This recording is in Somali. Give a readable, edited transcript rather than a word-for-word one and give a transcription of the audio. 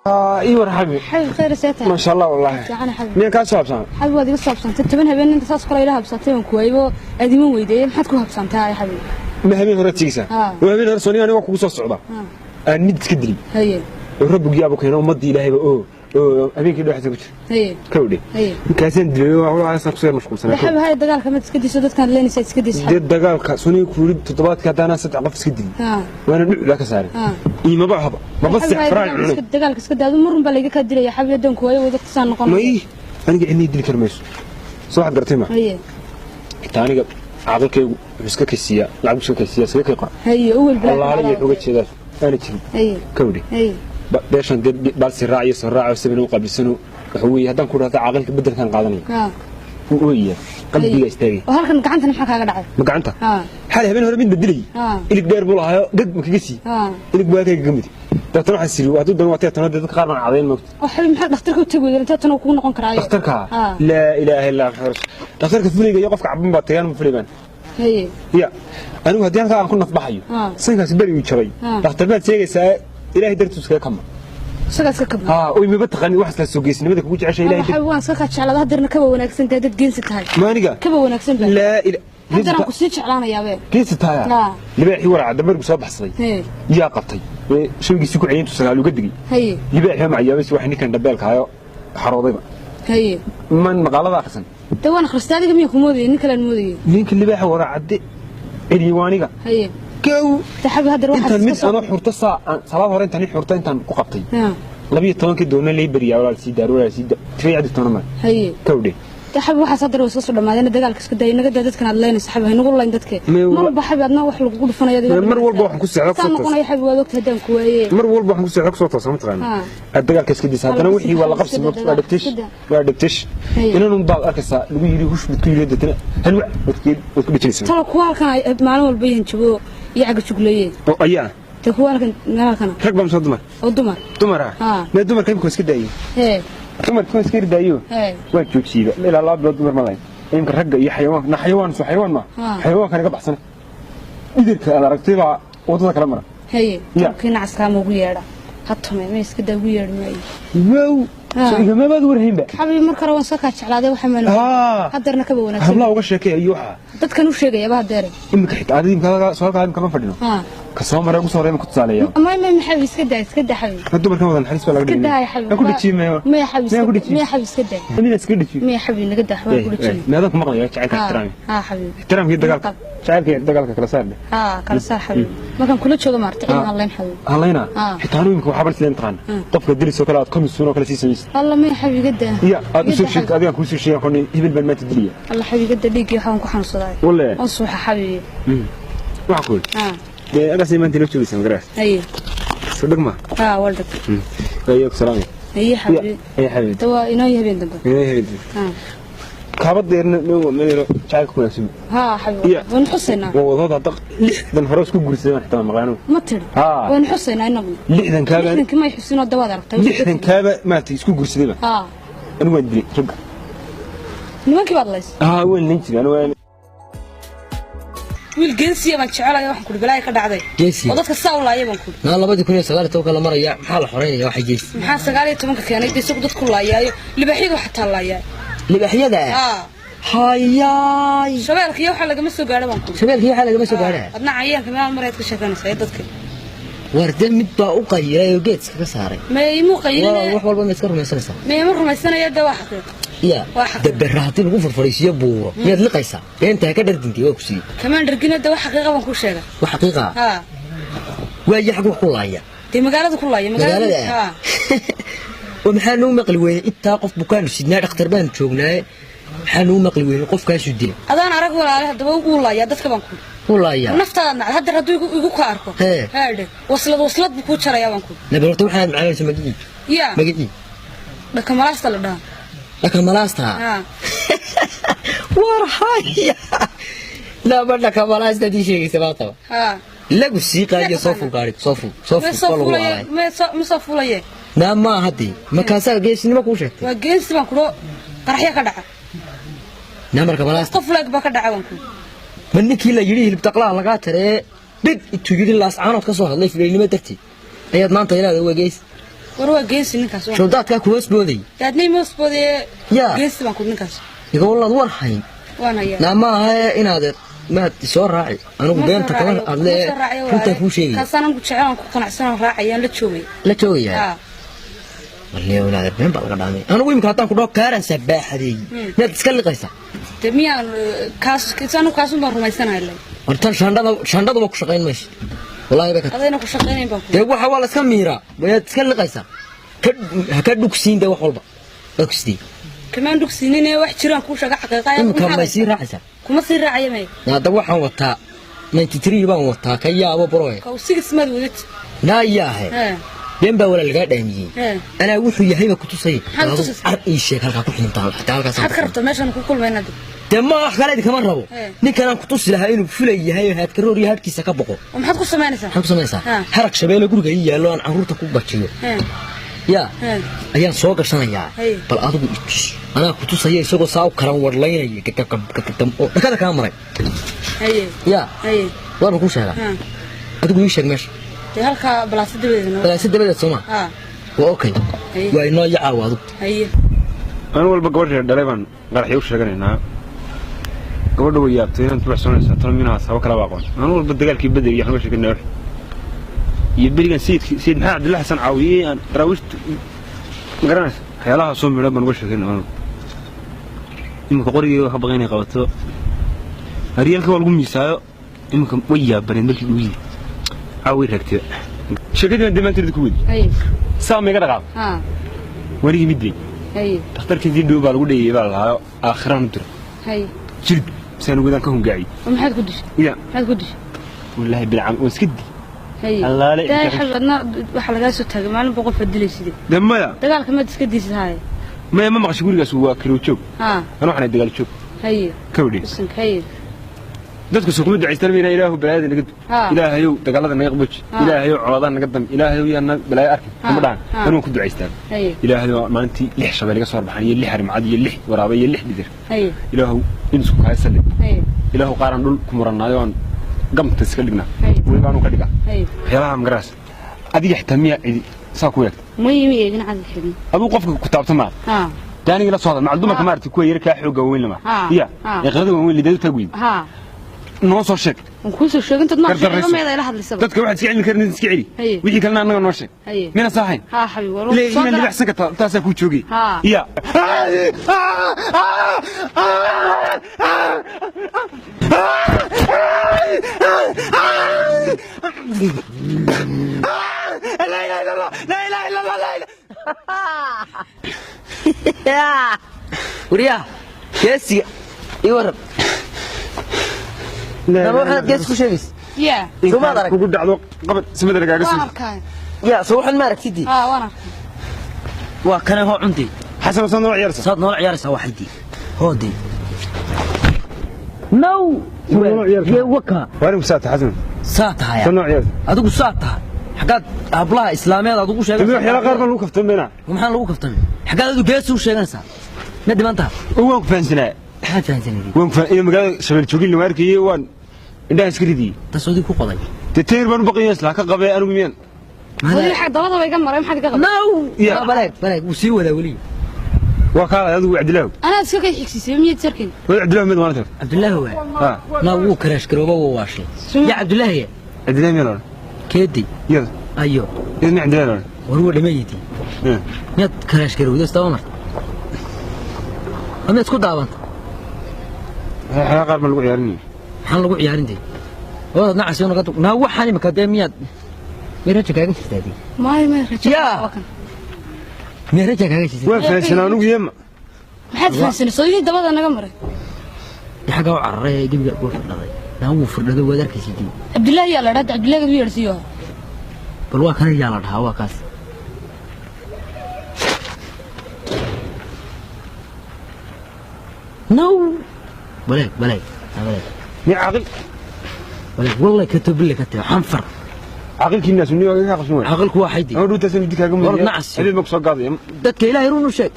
Ii war xabi. Xabib, khayr seeta? Maasha Allah, wallaahi. Fiican, xabib. Miyaan kaa soo habsaan? Xabib, waad iga soo habsantay. 10 habeen inta saas kale ila habsantay waan ku waaybo, aad iman weydeeyey. Maxaad ku habsantaa, xabib? Ma habeen hore tigisa? Haa. Waa habeen hore sooniga anigoo kugu soo socda aan mid iska dilay oo rabbigiyaaba keeno ummadii ilaahayba oo habeenkii dhexdiisa ku jira kawdhe. Ninkaasaan dilay, waxaasaan kusoo yar mashquulsanaa. Xabib, hay, dagaalka mad iska diso, dadkaan leenaysa iska diso. Dee dagaalka soniga kuuri toddobaadkii haddaanaa saddex qof iska dilay waana dhucdaa ka saaray. Iimaba haba maba Xabib, seex hay, faraan dagaalka cunay. Dagaalka iska daado, marun baa layga kaa dilaya, xabib, haddaan ku waayo wadagta saan noqon. May, aniga cidnii dili kari mayso, soo waxaad garatay ma? Xitaa aniga caaqilkaygu wuxuu iska kaysiiyaa lacag, iska kaysiiyaa, iskaga kay qora. Uwel bilaa. Allaale iyo uga jeedaa aana jirin. Kawdhe. Beeshan dee baalsi raac iyo soo raaco sabina u qaabilsano waxa weeye haddaan ku dhahdo caaqilka beddelkan qaadanaya wuu ooyaya, qalbiga istaagay. Oo halkan gacantana maxaa kaaga dhacay? Ma gacanta? Xal habeen hore mid bedelayay. Ilig dheer buu lahaayo, gag ma kaga sii ilig buu halkayga ka midi. Dabeetana waxaan siri hadduu dano waa teetano, dee dadka qaar baan cadayn moogta. Oo xabib, maxaa dhakhtarka u tagi weyday? Intee tan kugu noqon karaayo? Dhakhtarka? Laa ilaaha illaa maxamed rasuul. Dhakhtarka fulayga iyo qofka caban baa tagaan, ma fulay baan. Ya anigu haddii halkaa aan ku nafbaxayo sankaasi beri uu jabay. Dhakhtar baad sheegaysaa, ilaahay dartiis kaga kama. Isagaa iska kabna. Haa, oy maba taqaanid waxaas la soo geesinimada kugu jeceshay ilaahay xabib, waan iska kaa jeclaada, haddeerna kaba wanaagsan tahay dad geensi tahay. Maaniga? Kaba wanaagsan ba. Laa ila. Haddana ku sii jeclaanayaabe. Geesi taaya. Libaaxii waraaca damargu soo baxsaday yaa qabtay ee shaygiisii ku celiyay intuu sagaal uga digay. Libaaxii macayaabaysi waxa ninkan dhabeelka hayo xaroodayba. Man maqaalada akhrisan? De waan akhristay, adiga miyaa ku moodayay? Nin kalean moodayay. Ninka libaaxa waraacadde celiyey waa aniga. Kow. De xabib, haddeer waxaad intaan mid iska soo anoo xurto saa salaad hore intaan nin xurto intaan ku qabtay 12-kii doona lay beriyaa, walaal sii daar, walaal sii daar tiray caddi toona ma. Kowdhe. De xabib, waxaas haddeer waa iska soo dhammaadeen. Dagaalka iska daayay, naga daa dadkan aad leynaysa. Xabib, haynagu layn dadke. Mar walba, xabib, adna wax lagugu dhufanaya. Mar walba waxaan ku seexdo saan kusoo toos noqonaya, xabib, waad ogtahay haddaan ku waaye. Mar walba waxaan ku seexdo kusoo toosa, mataqaana aad dagaalka iska disa haddana wixii waa la qabsi Iska waa dhegtish. Iska daa. Waa dhegtish. Inanun baad arkaysaa lagu yidhi hush mid ku yidhi, deetana halwac waad ku dhejinaysaa. Talo kuwa halkan ay maalin walba yihiin jabo iyo caga jugleeye. Oo ayaa? De kuwa halkan meel halkana. Rag baa mise dumar? Oo dumar. Dumar ah? Mee, dumarka imika waa iska daayey. Dumarka waa iska ridaayo. Waa joojiyeyba ilaa 2 bilood dumar ma lahayn. Imika ragga iyo xayawaanka na xayawaan soo xayawaan ma xayawaankan iga baxsana, dhidirka aad aragtay baa waddada kala mara. Tolkii nacaskaa ma ugu yeedha? Ha tume, ma iska daa, ugu yeedhi maayo. Wow, soo igamabaad warhaynba. Xabiib, marka hore waan soo kaa jeclaaday, waxa maan haddeerna kaba wanaagsan. Hablaha uga sheekay iyo waxaa dadkan u sheegayaba haddeere. Imika xitaa adiga imika soo halkaa imika ma fadhino. Ka soo maray ugu soo horreey ma ku tusaaleeya? May, xabiib, iska daa, iska daa, xabiib. Ma dumarkan wada naxariis baa laga iska dhigay. daa, xabiib. Aan ku dhajiyo mayo? Maya, xabiib. Miyaan ku dhajiyo? Maya, xabiib, iska daa. Aniga iska dhajiyo. Maya, xabiib, naga daa, waxbaan ku dhajiyo. Meedan ku maqlaya jacaylka ixtiraami. Haa, xabiib. Ixtiraamkii dagaalka, jacaylka iyo dagaalka kala saar. Haa, kala saar, xabiib. Markaan kula joogo maarta cilmi hadlayn, xabiib. Halayna. Xitaa anigu imika waxaa bal sideen taqaan qofka dilis oo kale aad komisuun oo kale sii samaysid. Alla, maya, xabiib, iga daa. Iya, aad u Iga soo daa, sheegto adigaan kuu soo sheegan konni hebel baan maanta dilaya. Alla, xabiib, iga daa, dhiiggii waxaan ku xanuunsaday. Walle. Waan suuxa, xabiib. Waxaa ku yidhi dee agaasay maanta inoo joogaysa magaraas. Soo dheg ma? Haa, waa dhag. Ayaa ku salaamay. Haye, xabiib. Ayaa, xabiib. Ta waa inoo habeen dambe. Inoo habeen dambe. Kaabad deerna meel yaro jacaylka ku wanaagsan. Haa, xabiib, waanu xusaynaa. Waa wadada hadda 60 hore isku guursadeen xitaa maqlaanu. Ma tiri? Waanu xusaynaa inaguna. 60 kaaba. 60-kii may xusinoo dawaad aragtay. 60 kaaba maaragtay isku guursadayba. Anigu waan dilay ragga. Nimankii baad lays? Haa, waan layn jiray anigu waan. Wiil geensiya baan jecelaya, waxaan kuri balaaya ka dhacday. Geesiya? Oo dadka saa u laaya baan kuri. Naa 2019 la maraya, maxaa la xoreynaya waxa geesi? Maxaa 19-ka keenay? Dee isagu dadku laayaayo, libaaxyadu xataa laayaay. Libaaxyada? Haa. Hayaay. Shabeelka iyo waxaa lagama soo gaadho baan kuri. Shabeelkii waxaa lagama soo gaadhaa. Adna cayaanka meel marayd ka sheekanaysa ee dadka. War de mid baa u qayiray oo geedka ka saaray. Meymuu qaylinaya? Wax walba ma iska rumaysanaysaa? Meema rumaysanaya, de waa xaqiiq. Ya. Waa xaqiiq. Dabera haddii lagu farfariisiyo buuro, miyaad liqaysaa? Beentaa ka dhardintay waa ku siiyey. Kamaan dhargina, de wax xaqiiqa baan kuu sheegay. Wax xaqiiqa? Haa. Waayo xag wax ku laaya? Dee magaalada ku laaya. Magaalada? Haa. Oo maxaa nuu maqli weynay intaa? Qof bukaanu sidnaa, dhakhtar baanu joognaaye, maxaa nuu maqli weynay qofkaasuu dila? Adaan arag, walaale, haddaba uu laayaa dadka baan ku. U laayaa? Naftaada nacda hadda hadduu igu ka arko. Haadhe, waslad waslad buu kuu jarayaa baan ku. Nabar horta waxaad macaanaysa magicii? Ya. Magicii? Dhakamalaasta la dhahaa. Dhakamalaasta? Haa. War haya, laba dhakamalaasta hadii sheegaysa baa qaba. Haa. Lagu sii qaadiyo, soo ful gaari, soo ful, soo ma ful soo waa lagu fuulaye waalay. Ma soo fuulaye. Naa ma haddii markaasaa geesinimo kuu sheegtay. Waa geensi baan kudho, qaraxya ka dhaca. Naa marka malaasta. Qof laag baa ka dhaca baan ku. Ma ninkii la yidhi hilib taqlaha lagaa taree dhig intuu yidhi laascaanood ka soo hadlay filaynimo darteed ayaad maanta ilaada waa geesi? War waa geesi ninkaas. Showdaadkaa ku hoos booday. Daadnay ma hoos boodee. Yaa. Geesi baan ku ninkaas. Iga wallaad war hayn. Waan hayaa. Naa ma aha inaad maad soo raaci. Anigu beenta kama hadle, runtaan kuu sheegaya. Kaasaan ku jecel aan ku qanacsan raacayaan la joogay. La joogayaa. Walniyo inaad been baa laga dhaamay. Anigu imika haddaan ku dhaho kaaraan sabaaxadeey, miyaad iska liqaysaa? Dee miyaan kaas anu kaasun baan rumaysanahay. Hortan shaandhaduba ku shaqayn mayso. Wallaahi bay ka adayna ku shaqaynayn baan ku. Dee waxa waa la iska miiraa, miyaad iska liqaysaa? Ha ka dhugsiin dee wax walba. Waa ku sidee? Kamaan dhugsiinin wax jiraan kuu sheega xaqiiqa. Imika may sii raacaysaa? Kuma sii raacaya may. Hadda waxaan wataa 93 baan wataa, ka yaabo bro. Ka sigis maad wadatid. Naa yaahe. Been baa walaa lagaa dhaamiyey. Anaa wuxuu yahayba ku tusay. Ar ii sheeg halkaa ku xuntaa xataa halkaas. Maxaad ka rabtaa meeshaan ku kulmayna? Dee ma wax kale idinkama rabo. Ninkanaan ku tusi lahaa inuu fulay yahay oo haadkaroor iyo hadhkiisa ka boqo. Maxaad ku samaynaysaa? Maxaad ku samaynaysaa? Harag shabeelle guriga ii yaallo aan carruurta ku bajiyo. Yaa ayaan soo gashanayaa. Bal adigu i tus. Anaa ku tusaya isagoo saa u karan warlaynaya gagagagagam oo dhakada kaa maray. Yaa waaba kuu sheegaa. Adigu ii sheeg meesha. Dee halkaa balaasa dabadeed. Balaasa dabadeed soo ma? Waa okay. Waa inoo yacaawa adigu. Anu walba gabadh reer dhalay baan qaraxyo u sheeganaynaa. Gabadha way yaabtay inaan tubaxsoonaysaa tan minaha sabab kala aqoon. Anu walba dagaalkii Badr iyo waxaan uga sheegnay iyo berigan sayidkii Sayid Maxamed Cabdullahi Xasan caawiyey aan daraawiishta ma garanaysa waxyaalaha soo midhan baan uga sheegnay. Anu iminka qorigeyga ka baqay inay qabato haryaalka waa lagu miisaayo. Iminka way yaabaneen markii uu yidhi caaway raagtay sheekadii baan dhammaanteed ku weydiiyey. Saa ma iga dhaqaaq warigii midday dhakhtarkii dhow baa lagu dhayay baa lahaayo aakhiraan u dira jilib saan ugadaan ka hungaaciyey. Maxaad ku dishay? Ya maxaad ku dishay? Wallaahi bilcam waan iska di allaale. Adna waxaa lagaa soo taagay maalin boqol faad dilaysidee. Dee maya dagaalka maad iska diisid haye. Maya ma maqashay gurigaas waa kirow joog. Anu waxaan dagaal joog. Kawdhi dadku soo kuma ducaystaan mayna ilaahu balaayada naga du, ilaahayow dagaalada naga qaboji, ilaahayow colaadaha naga dam, ilaahayow yaana balaayo arkin kuma dhahan. Anu waan ku ducaystaan ilaahayow maalintii 6 shabeel iga soo horbaxan iyo 6 harimcad iyo 6 waraaba iyo 6 dhidir. Ilaahow in isku kaaya salli. Ilaahow qaaran dhul ku murannaayo aan gamta iska dhignaa weliba anu ka dhigaa waxyaalaha magaraas. Adiga xitaa miyaa cidi saa ku eegta? Mayimi eegin cadi xidhin. Aduu qofka ku taabta maa daanigi la soo hadal macal dumarka maaragtay kuwa yar kaa xoogga waaweyn lama iya eeqrada waaweyn lideedu taag weyd noo soo sheeg. Waan kuu soo sheegin dad ma sheegay ila hadlaysaba. Dadka waxaad iska celin karin iska celi, wixii kalena annaga noo sheeg. Mina saahayn? Haa xabiib war soo gala inaad kartaa taasaa kuu joogay. Iya La ilaha illallah, la ilaha illallah, la ilaha. Wariyaa geesiga ii warrab. Daba waxaad gees ku sheegaysa? Yaa soo maad arag kugu dhacdo qabad samada lagaaga waan sii. arkay. Yaa soo waxaad ma aragtidii? Waan arkay. Waa kane hoo cuntay. Xasan soo noo ciyaarsa. Saad noola ciyaaraysaa waxaydii hoodii now yee waka waanigu saa tahay Xasan. Saa tahay soo noo ciyaarsa. Adigu saa tahay xaggaad hablaha islaameed aad ugu tamid sheegaysaa? Waxyaalaha qaar baan lagu kaftamayna. Maxaa lagu kaftamay? Xaggaad adigu gees u sheeganaysaa? Ma dhiman taha? Waan ku fahansanaa. Maxaad fahansanayday? Waan ku fahan inuu magaalada shabeel joogin lama arkayay, waan indhaha iska ridiyey. Taas odii ku qoday. Dee tayr baan u baqaya islaa ka qabee anigu miyaan weli xag dabada way iga maray, maxaad iga qabtay? Now Ya. baleeg baleeg wuu sii wadaa weli. Waa kaalay adigu Cabdilaahu. Anaa iska kay xigsiisay miyaad sarkin? Waa Cabdilaahu mid maalinta. Cabdulaahi waa ha naa wuu karaash garooba wuu waashay ya Cabdulaahi. Cabdilaahi miyaan odhan? Keedi iyada ayo iyada miya Cabdilaahi odhan? War wuu dhimaydi. Miyaad karaash garowday istaba marta miyaad isku daabanta? Waxyaalaha qaar baan lagu ciyaarinaya. Maxaan lagu ciyaarin dee oo nacas naga naa waxaan imika dee miyaad miya raja kaaga jirtaa dee? May may rajo. Yaa. Waa kan. Miya raja kaaga jirtaa? Waan fahansanaa anigu yeema. Maxaad fahansanay? Soo dabada naga maray. Dee xaggaa u cararay ee gebiga wuu firdhaday naa wuu firdhaday waad arkaysa dee. Cabdilaahi yaa la dhaha, Cabdilaahi u yeedhsiiyo. Bal waa kana yaa la dhahaa waa kaas. Now baleeg baleeg baleeg. Miya caaqil? Baleeg wallahi ka tobille ka tahay xanfar. Caaqilkii naas uniga ka qabsan waay. Caaqilku waa xaydi. Ama dhuutaas midi kaaga War mudiya nacas. Habeen baan ku soo gaadaya. Dadka ilaahay run u sheeg.